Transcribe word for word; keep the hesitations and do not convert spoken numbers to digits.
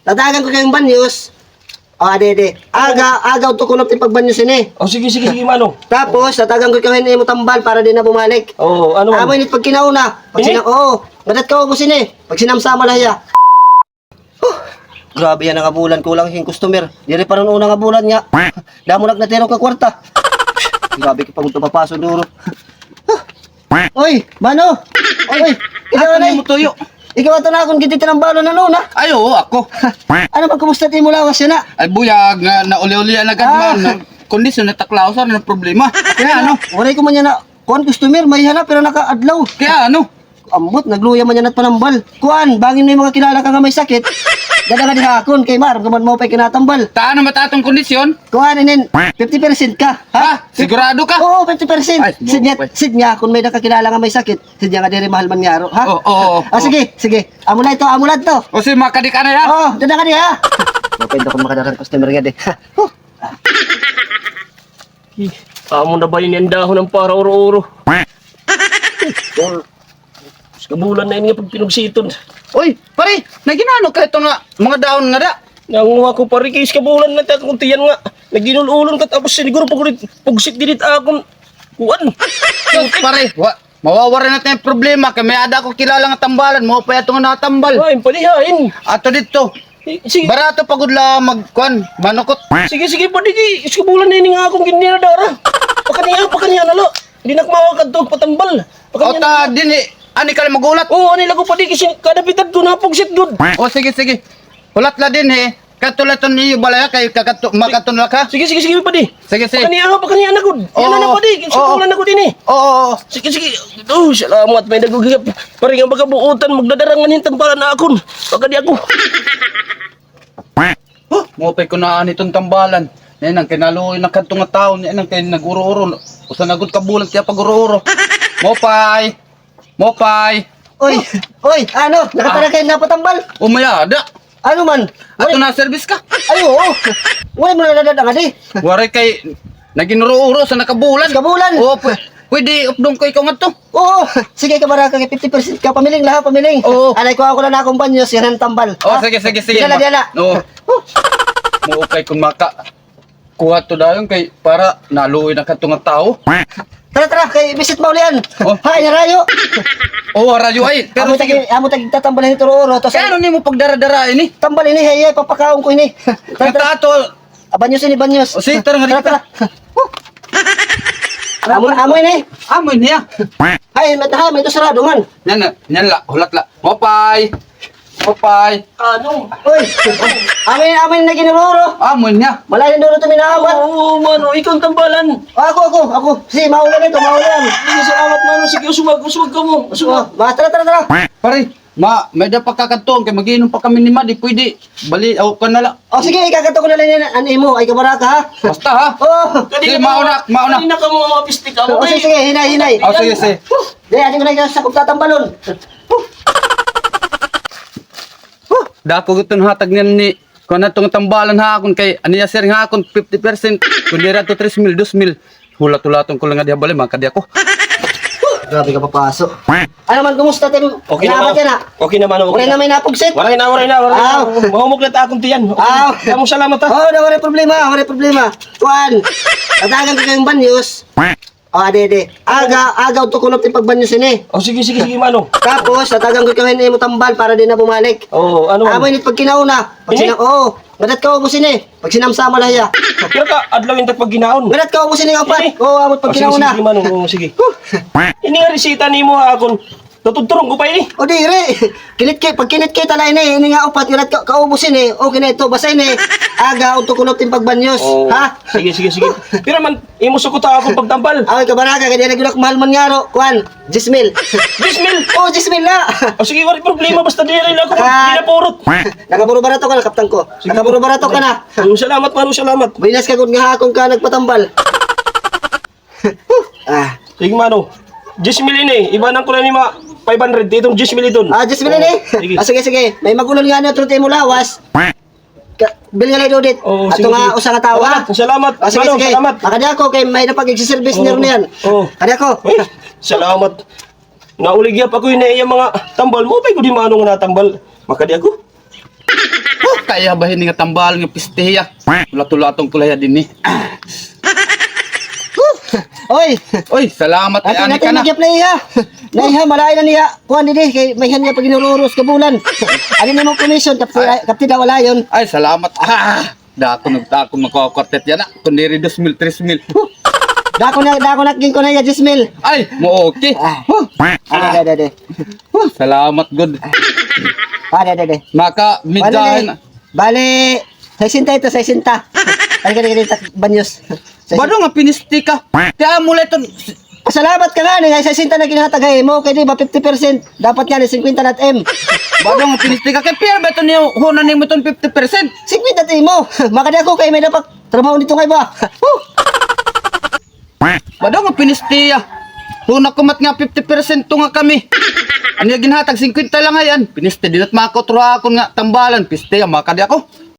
Tatagan ko kay hin banyos. O, adi, adi. Aga, aga, udto kuno it pagbanyos ini. O, sige, sige, sige, Manong. Tapos, tatagan ko kay hin imo tambal para di na bumalik. Oo, ano man? Amo ini it pagkinauna. Pag Ini? sina-, oo. Ngadat ka, ubos ini. Pagsinamsama la hiya. Huh, grabe yana nga bulan, kulang hin customer. Diri pa ron una nga bulan nga. Damo na it natirok nga kwarta. Grabe ka pagod papaso duro. Huh. Oy, Mano. Oy, ikaw Ako na ni mo tuyo. Ikaw ato na akon gintitinambalan na noon, ha? Ay, oo, ako. Ano ba, kumusta it imo lawas yana? Ay, buyag, nga nauli-uli na gad Ah. man. Kondisyon na taklaw, sa ano problema? Kaya ano? Waray ko man yana kuan customer, may hanap, pero nakaadlaw. Kaya ano? Ambot, nagluya man yana it panambal. Kuan, bangin may mga kilala ka nga may sakit. Dada ka diha akon, kay maaram ka man maupay kinatambal. Taano mata aton kondisyon? Kuan, inin, fifty percent ka. Ha? Ha? Sigurado ka? Oo, fifty percent. Ay, Sid niya, maupay. sid niya, kung may nakakilala nga may sakit, sid niya nga diri mahal man ngaro, ha? Oo, oo, Ah, oo. sige, sige. Amo na ito, amo na ito. O, sige, makadi ka na, ha? Oo, dada ka diha. Maupay daw kung makadaran customer nga di. Huh. Amo na ba ini an dahon han para uro-uro? Iskabulan na ini nga pagpinugsiton. Oy, pare, naginano ka ito nga mga dahon nga da? Nanguha ko, pare, kay iskabulan na it akon tiyan nga naginul-ulon, katapos siniguro pa ko pugsit diri it akon kuan. Sus, pare, wa, mawawara na it problema kay may-ada ako kilala nga tambalan, maupay ato nga natambal. Ay, palihain. Ato didto. Eh, sige. Barato pa gud la magkuan, manukot. Sige, sige, padi, kay iskabulan na ini nga akon gindira dara. Pakaniha, pakaniha na la. Di na ko makakadto patambal. Pakaniha O, na ta, la. dinhi, ani ka la mag-ulat? Oo, ani la ko, padi, kasi kada pitad ko napugsit gud. O, sige, sige. Hulat la dinhi. Kadto la iton iyo balay, ha, kay kakadto, makadto na la ka. Sige, sige, sige, padi. Sige, sige. Pakaniha, pakaniha na gud. Oo, Yan na, oo. padi. Oo. Iskabulan na gud ini. Oo, oo, oo. Sige, sige. Oh, salamat, may dagog higap. Pare nga makabuotan, magdadarangan hin tambalan na akon. Pakadi ako. Huh, maupay ko na ani iton tambalan. Yan ang kinaluoy na kadto nga tawo, yan ang kay nag-uro-uro. Usa na gud ka bulan tiya pag-uro-uro. Maupay. Maupay. Oy, oy, ano? Nakatara Ah. kay napatambal? Umaya, da. Ano man? Ato Waray na service ka? Ay, oo. Waray mo na nadadangadi. Waray kay naginuro-uro sa nakabulan. Sa kabulan. Oo, pwe-, pwede updong ko ikaw ngadto. Oo. Sige, kabaraka, kay fifty percent ka. Pamiling lahat, pamiling. Oo. Anay, kuha ko na na akong banyos, yan ang tambal. Oh, Ha? sige, sige, sige. Dala, Ma- dala. Oo. Huh. Maupay kung maka-, kuha to dayon kay para naluoy na kadto nga tawo. Tara, tara, kay bisit maulian. Oh. Hay, harayo. Oh, harayo ay. Pero Amo sige. tagi, amo tagi tatambalan ni Turo Oro. Kaya ano nimo pagdara-dara ini? Tambal ini, hay, hay, papakaon ko ini. Tara, tara. Natato. Ah, banyos ini, banyos. O, sige, tara nga Tara, dito. tara. Amo, amo ini. Amo ini, ah. Ay, mataha, may ito sarado man. Yan na, yan la, hulat la. Mopay. Mopay. Ano? Oy, amo ini, amo ini na ginururo. Amo niya. Malayo duro ito minaawat. Oo, mano, ikaw ang tambalan. Ako, ako, ako. Si, maulan ito, maulan. Sige, salamat, mano. Sige, uswag, uswag ka mo. Uswag. Oh, ma, tara, tara, tara. Pare, ma, may da pa kakadtuon kay mag-iinom pa kami ni Madi. Pwede, bali, aw, ka na la. O, sige, ikakadto ko na la ini an imo, ay kabaraka, ha? Basta, ha? Oo. Sige, mauna, mauna. Kanina ka mo, mga piste ka mo, O, sige, sige, hinay, hinay. O, sige, sige. Di, adi ko na ikaw sa kong tatambalon. Dako gud iton hatag niyan ni, kuan, iton tambalan ha akon kay, aniya, sir, ha akon, fifty percent. Kun diri ato tres mil, dos mil. Hulat-hulaton ko la nga diha balay, makadi ako. Grabe ka papaso. Ano man, kumusta, Tim? Okay na, Salamat ma'am. yan, ha? Okay na, ma'am, okay Waray na. na may napugsit? Waray na, waray na, waray na. Aw. Mahumok na ta akong tiyan. Aw. Damo salamat, ha? Oh, na, waray problema, waray problema. Kuan, tatagan ko kayong banyos. Oh, adi, adi. Aga, aga, udto kuno it pagbanyos ini. Oh, sige, sige, sige, mano. Tapos, tatagan ko kayong imo tambal para di na bumalik. Oo, ano man? Amo ini it pagkinauna. Pag Ini? sina-, oo. Ngadat ka, ubos ini. Pagsinamsama la hiya. Pero ka, adlaw yung tagpagkinaon. Ngadat ka, ubos ini nga upat. Ini? Oo, amo it Oh, sige, pagkinauna. sige, mano. Oo, sige. Huh. Ini nga resita nimo ha akon. Tutudturon ko pa ini. O, diri. Kinit-, pagkinit kita la ini, ini nga upat, ngadat ka, kaubos ini. Okay na ito, basta ini. Aga, udto kuno it pagbanyos. Oo. Ha? Sige, sige, sige. Pero man, imo sukuta akong pagtambal. Ay, kabaraka, kay diri gud ako mahal man ngaro. Kuan, diyes mil. Diyes mil? Oh, diyes mil na. O sige, waray problema, basta diri la ako Ah. ginapurot. Nakapuro barato ka na, kaptan ko. Sige. Nakapuro barato ka na. Oh, salamat, mano, salamat. Binas ka gud nga ha akon ka nagpatambal. Ah. Sige, mano. Diyes mil ini, ibanan ko na ni ma five hundred, itong diyes mil iton. Ah, diyes mil ini? Oh, sige. Ah, sige, sige. May mag-ulol nga niyo, truti mo lawas. Ka-, bil nga lay dudit. Oo, Ato sige, nga sige. usa nga tawo, ha? Salamat, salamat. Ah, sige, Mano, sige. salamat. Makadi ako kay may napag-exercise Oo. niyan. Oo. Kadi ako. Uy, salamat. Nauligya pa ko yun na iya mga tambal mo. Pa'y ko di mano nga natambal. Makadi ako. Huh, Kay iya ba hini nga tambalan nga piste hiya. Hulat-hulaton ko la hiya dinhi. Oy! Oy, salamat kay ani ka na. Nagyap na iha. Na iha, malain na niya. Kuan didi, kay may han niya pag-inururos ka bulan. Ano na mong commission, kapti, kapti daw alayon. Ay, salamat. Ah, dako nagdako, makakwartet yana. Kun diri dos mil, tres mil. Dako na, dako na, ging ko na iya, diyes mil. Ay, mo okay. Ah. Huh. Ah, dede, dede. Huh, salamat, good. Ah, dede, dede. Maka, midyahin. Bali, sesenta ito, sesenta. Ay, gani, gani, banyos. Bado nga pinisti ka. Kay amo la iton. Pasalamat ka ngani nga sesenta na ginhatag ha imo, kay di ba fifty percent? Dapat ngani singkwenta na it im. Bado nga pinisti ka. Kay pira ba iton niyo, hunan nimo iton fifty percent? Singkwenta it imo. Makadi ako kay may dapat trabaho dito ngay ba? Huh! Bado nga pinisti ya. Huna ko mat nga fifty percent to nga kami. Ano ya ginhatag, singkwenta la ngay-an. Pinisti, dinat makautro akon nga tambalan. Piste ya, makadi ako.